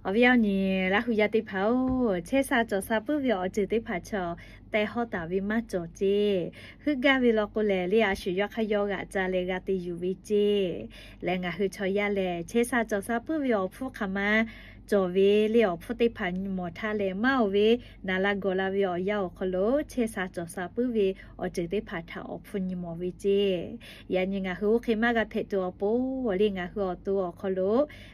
Awˬ viˉ awˬ nyi Laˇ hu yaˇ teˇ hpaˍ-oˬ, chehˇ sha cawˬ sha puiˉ ve awˬ ceuˬ teˇ hpaˍ chaw tehˬ hawˉ taˍ ve maˇ cawˬ ceˇ. Heuˆ gaˇ ve law k'o lehˬ, le a shu yawˇ hk'aˇ yawˇ g'aꞈ ca leh g'a te yuˬ ve ceˇ. Leh ngaˬ hui chaw yaˇ lehˬ, chehˇ sha cawˬ sha puiˉ ve awˬ hpfuhˇ hk'aˬ ma cawˬ ve le awˬ hpfuhˇ teˇ hpaˍ nyi mawˬ htaˇ leh, maˇ oˬ ve naˍ la gawˬ la ve awˬ yanˇ awˬ hk'aw lo chehˇ sha cawˬ sha puiˉ ve awˬ ceuˬ teˇ hpaˍ htaꞈ awˬ hpfuhˇ nyi mawˬ ve ceˇ. Yaꞈ nyi ngaˬ hui oˇ hk'e maˇ g'a hpehꞈ tuˬ awˬ pon, le ngaˬ hui awˬ to awˬ hk'aw lo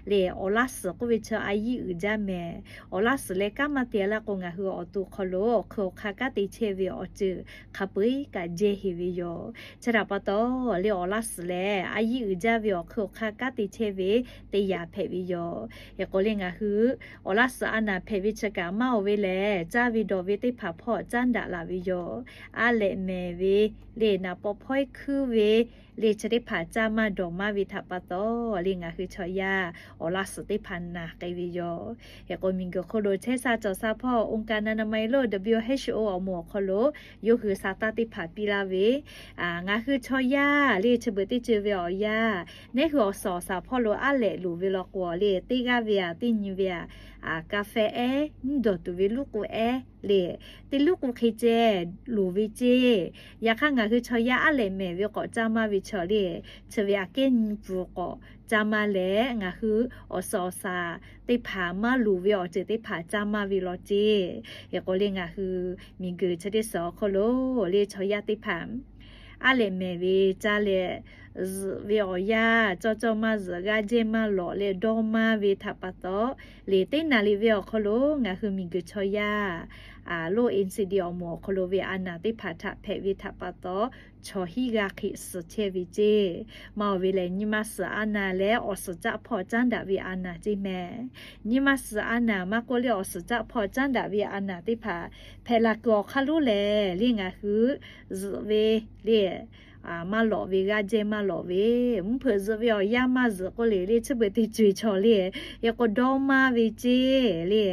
le awˬ laˇ suhˍ k'oˆ ve chaw a yiˉ uiˍ jaˇ mehˍ. Awˬ laˇ suhˍ leh kanˉ maˇ te laˇ k'o, ngaˬ hui awˬ to awˬ hk'aw lo awˬ hk'eun awˬ hk'aˇ kanˉ te chehˇ ve awˬ ceuˬ hk'a peu-eˬ kaꞈ jehˇ heˍ ve yoˬ. Chi htaꞈ pa taw, le awˬ laˇ suhˍ lehˬ a yiˉ uiˍ jaˇ ve awˬ hk'eun awˬ hk'aˇ kanˉ te chehˇ ve teˇ yanˇ hpehꞈ ve yoˬ. Hk'e k'o le ngaˬ hui awˬ laˇ suhˍ a naˍ hpehꞈ ve chi kaꞈ maˇ oˬ ve lehˬ, caˇ ve dawˬ ve teˇ hpaˍ hpawˇ caˉ daꞈ laˬ ve yoˬ. Aˉ lehꞈ mehˍ ve le naˍ paw hpawehˇ hkuiˉ ve le chi teˇ hpaˍ caˇ maˇ dawˬ maˇ ve htaꞈ pa taw, le ngaˬ hui chaw yaˇ awˬ laˇ suhˍ teˇ hpaˍ naˬ k'ai ve yoˬ. Hk'e k'o miˬguiˬ hk'oˆ lo chehˇ sha cawˬ sha hpawˇ องค์การอนามัยโลก WHO awˬ moˍ awˬ hk'aw lo yawˇ hui sa taˇ teˇ hpaˍ piˇ laˇ ve, ngaˬ hui chaw yaˇ le chi beuꞈ teˇ ceuˬ ve awˬ yanˇ, neˉ hui awˬ suhˍ awˬ shaˍ hpawˇ lo aˉ lehꞈ loˍ ve law k'o le, teˇ g'aˇ ve aꞈ teˇ nyi ve aꞈ, kaˍ fehˆ ehˉ nyiˇ dawˬ tuˬ ve luˉ k'u ehˉ le, teˇ luˉ k'u hk'e ceh loˍ ve ceˇ. Yaꞈ hk'aˇ ngaˬ hui chaw yaˇ aˉ lehꞈ mehˍ ve k'awꞈ caˇ maˇ ve chaw le, chi ve aꞈ kehˉ nyi pfuhˍ k'awꞈ caˇ maˇ leh, ngaˬ hui awˬ suhˍ awˬ shaˍ teˇ hpaˍ maˇ loˍ ve awˬ ceuˬ teˇ hpaˍ caˇ maˇ ve law ceˇ. Hk'e k'o le ngaˬ hui miˬguiˬ chi teˇ suhˍ awˬ hk'aw lo le chaw yaˇ teˇ hpaˍ aˉ lehꞈ mehˍ ve caˇ leh, zuhꞈ ve awˬ yanˇ cawˇ cawˇ maˇ zuhꞈ, g'aˇ jehˇ maˇ lawꞈ leh dawˇ maˇ ve htaꞈ pa taw, le teˇ naˍ riˍ ve awˬ hk'aw lo ngaˬ hui miˬguiˬ chaw yaˇ lo NCD awˬ moˍ awˬ hk'aw lo ve a naˍ teˇ hpaˍ htaꞈ hpehꞈ ve htaꞈ pa taw, chaw hiˉ g'a hk'e suhˍ chehˇ ve ceˇ. Maˇ oˬ ve lehˬ, nyi ma suhˍ a naˍ leh awˬ suhˍ caˆ hpawˇ caˉ daꞈ ve a naˍ ceˇ mehˍ. Nyi ma suhˍ a naˍ maˇ k'oˆ le awˬ suhˍ caˆ hpawˇ caˉ daꞈ ve a naˍ teˇ hpaˍ hpehꞈ la kuiˬ awˬ hk'aˇ lonˉ lehˬ, le ngaˬ hui zuhꞈ ve le maˇ lawꞈ ve, g'aˇ jehˇ maˇ lawꞈ ve, mvuhˇ hpeuꞈ zuhꞈ ve awˬ yanˇ maˇ zuhꞈ k'oˆ le le chi beuꞈ teˇ ceuˬ chaw le, hk'e k'o dawˇ maˇ ve ceˇ le.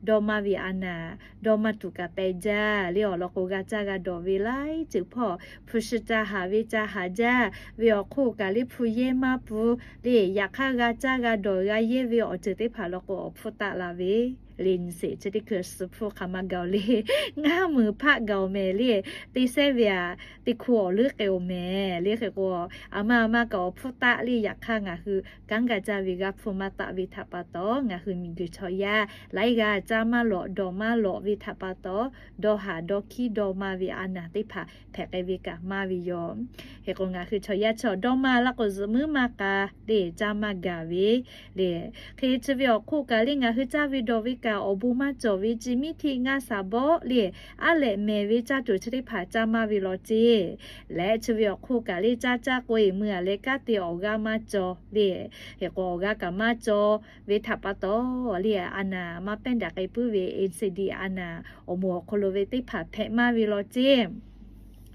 Dawˇ maˇ ve a naˍ, dawˇ maˇ tuˬ kaꞈ pehˬ jaˇ le. Awˬ lawn k'o g'a caˇ g'a dawˬ ve laiˉ ceuˬ hpawˇ hpu shi ca haˍ ve ca haˍ jaˇ ve awˬ hk'oˆ kaꞈ le hpu yehˇ maˇ pun le. Yaꞈ hk'aˇ g'a caˇ g'a dawˬ g'a yehˇ ve awˬ ceuˬ teˇ hpaˍ law k'o awˬ hpfuhˇ taˆ la ve le. Nyi sheˍ chi teˇ hkui suh hpfuhˇ hk'aˬ ma gaˬ-oˬ le, ngaˇ meunˍ hpaˆ gaˬ-oˬ mehˍ le. Teˇ sehˉ ve aꞈ teˇ hkuˇ awˬ leuˉ k'ai-oˬ mehˍ le. Hk'e k'o a ma a ma kaꞈ awˬ hpfuhˇ taˆ le. Yaꞈ hk'aˇ ngaˬ hui kanˉ g'a caˇ ve g'aˇ hpfuhˇ maˇ taˆ ve htaꞈ pa taw, ngaˬ hui miˬguiˬ chaw yaˇ laiˉ g'aˇ caˇ maˇ lawꞈ dawˬ maˇ lawꞈ ve htaꞈ pa taw, dawˇ haˍ dawˇ hkiˉ dawˇ maˇ ve a naˍ teˇ hpaˍ hpehꞈ k'ai ve kaꞈ maˇ ve yoˬ. Hk'e k'o ngaˬ hui chaw yaˇ chaw dawˇ maˇ laˇ k'o zuhꞈ muiˉ maˇ k'a le, caˇ maˇ gaˬ ve le. Hk'e chi ve awˬ hk'oˆ kaꞈ le ngaˬ hui caˇ ve dawˬ ve kaꞈ awˬ bon maˇ cawˬ ve, chi miˉ htiˆ ngaˇ shaˍ bawˆ le, aˉ lehꞈ mehˍ ve caˇ tuˬ chi teˇ hpaˍ caˇ maˇ ve law ceˇ. Leh chi ve awˬ hk'oˆ kaꞈ le caˇ caˇ k'o eˬ mui aꞈ leh kanˉ te awˬ g'aˇ maˇ cawˬ le. Hk'e k'o awˬ g'aˇ kaꞈ maˇ cawˬ ve htaꞈ pa taw le, a naˍ maˇ pehˉ daꞈ k'ai puiˉ ve NCD a naˍ awˬ moˍ awˬ hk'aw lo ve teˇ hpaˍ hpehꞈ maˇ ve law ceˇ.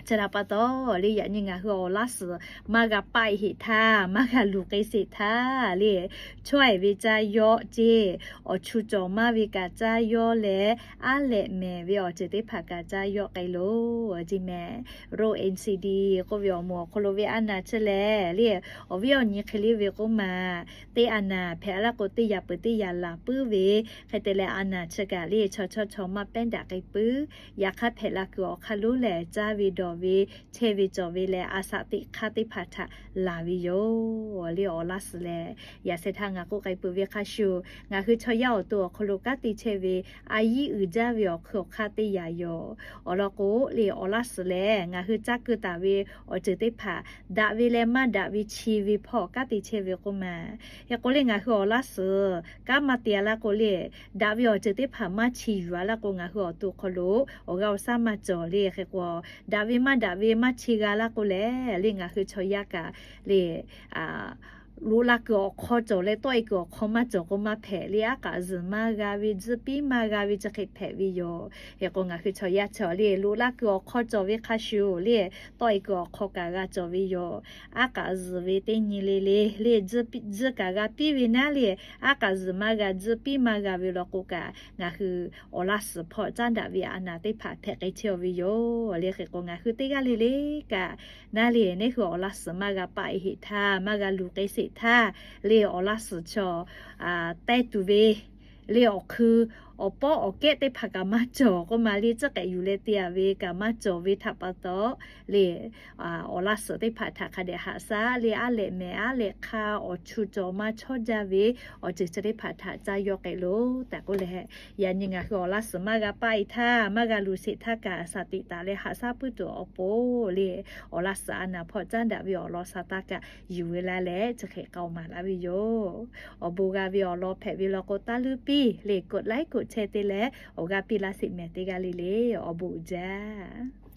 Chi htaꞈ pa taw le, yaꞈ nyi ngaˬ hui awˬ laˇ suhˍ maˇ g'a paˆ heˍ htaˇ, maˇ g'a luˬ k'ai sheˍ htaˇ le, chaweh ve caˇ yawˆ ceˇ, awˬ chu cawˬ maˇ ve kaꞈ caˇ yawˆ leh, aˉ lehꞈ mehˍ ve awˬ ceuˬ teˇ hpaˍ kaꞈ caˇ yawˆ k'ai loˬ ceˇ mehˍ. Ro NCD k'oˆ ve awˬ moˍ awˬ hk'aw lo ve a naˍ chi lehˬ le, awˬ viˉ awˬ nyi hk'e le ve k'oˆ maˬ, teˇ a naˍ hpehꞈ laˇ k'o teˇ yaꞈ peuˬ teˇ yaꞈ laˬ puiˉ ve, hk'e te leh a naˍ chi kaꞈ le chaw chawˇ chaw maˇ pehˉ daꞈ k'ai puiˉ. Yaꞈ hk'aˇ hpehꞈ la kuiˬ awˬ hk'aˇ lonˉ lehˬ, caˇ ve dawˬ ve, chehˇ ve cawˬ ve leh a shaꞈ teꞈ hk'aˇ teˇ hpaˍ htaꞈ laˬ ve yoˬ le. Awˬ laˇ suhˍ lehˬ, yaꞈ sheh htaˇ ngaˬ k'oˆ k'ai peuˬ ve hk'a shuˍ, ngaˬ hui chaw yaˇ awˬ to awˬ hk'aw lo kanˉ te chehˇ ve a yiˉ uiˍ jaˇ ve awˬ hk'eun awˬ hk'aˇ teˇ yanˇ yoˬ. Awˬ lawn k'o le, awˬ laˇ suhˍ lehˬ ngaˬ hui caˇ keu taˍ ve awˬ ceuˬ teˇ hpaˍ daꞈ ve leh maˇ daꞈ ve chi ve hpawˇ kanˉ te chehˇ ve k'oˆ maˬ. Hk'e k'o le ngaˬ hui awˬ laˇ suhˍ kanˉ maˇ te laˇ k'o le, daꞈ ve awˬ ceuˬ teˇ hpaˍ maˇ chi yuˬ a laˇ k'o, ngaˬ hui awˬ to hk'aw lo awˬ g'aˇ awˬ shaˉ maˇ cawˬ le. Hk'e k'o daꞈ ve maˇ daꞈ ve maˇ chi g'a laˇ k'o lehˬ le, ngaˬ hui chaw yaˇ kaꞈ le loꞈ la kuiˬ awˬ hk'aw cawˬ leh tawˆ e kuiˬ awˬ hk'aw maˇ cawˬ k'o maˇ hpehꞈ le. Aˉ k'aꞈ zuhˬ maˇ g'a ve, tzuhˇ piˉ maˇ g'a ve chi hk'e hpehꞈ ve yoˬ. Hk'e k'o ngaˬ hui chaw yaˇ chaw le loꞈ la kuiˬ awˬ hk'aw cawˬ ve hk'a shuˍ le, tawˆ e kuiˬ awˬ hk'aw kaꞈ g'a cawˬ ve yoˬ. Aˉ k'aꞈ zuhˬ ve teˇ nyi le le le, tzuhˇ kaꞈ g'a piˇ ve naˉ le, aˉ k'aꞈ zuhˬ maˇ g'a, tzuhˇ piˉ maˇ g'a ve law k'o kaꞈ, ngaˬ hui awˬ laˇ suhˍ hpawˇ caˉ daꞈ ve a naˍ teˇ hpaˍ hpehꞈ k'ai chehˇ ve yoˬ le. Hk'e k'o ngaˬ hui teˇ g'aˇ le le kaꞈ naˉ le, neˉ hui awˬ laˇ suhˍ maˇ g'a paˆ e heˍ htaˇ, maˇ g'a luˬ k'ai sheˍ htaˇ le, awˬ laˇ suhˍ chaw teh tuˬ ve le awˬ hkui awˬ pawˆ awˬ kehˉ teˇ hpaˍ kaꞈ maˇ cawˬ k'oˆ ma le, tcuhˉ k'ehꞈ yuˬ leh te a ve kaꞈ maˇ cawˬ ve htaꞈ pa taw le, awˬ laˇ suhˍ teˇ hpaˍ htaꞈ hk'a dehꞈ haꞈ shaˉ le, aˉ lehꞈ mehˍ aˉ lehꞈ hk'a awˬ chu cawˬ maˇ chawˇ jaˇ ve awˬ ceuˬ chi teˇ hpaˍ htaꞈ caˇ yawˇ k'ehꞈ loˬ tehꞈ k'oˆ leh, yaꞈ nyi ngaˬ hui awˬ laˇ suhˍ maˇ g'a paˆ e htaˇ, maˇ g'a luˬ sheˍ htaˇ kaꞈ shaˍ tiꞈ taˍ leh haꞈ shaˉ puiˉ tuˬ awˬ pon le, awˬ laˇ suhˍ a naˍ hpawˇ caˉ daꞈ ve awˬ lawn sha taˇ kaꞈ yuˬ ve la leh chi hk'e k'ai maˍ laˇ ve yoˬ. Awˬ bon g'a ve awˬ lawn hpehꞈ ve law k'o, taˇ luˇ piˇ le, กดไลค์ กดแชร์ te leh awˬ g'aˇ piˇ laˇ sheˍ mehˍ teˇ g'aˇ le le. Awˬ bon uiˍ jaˇ.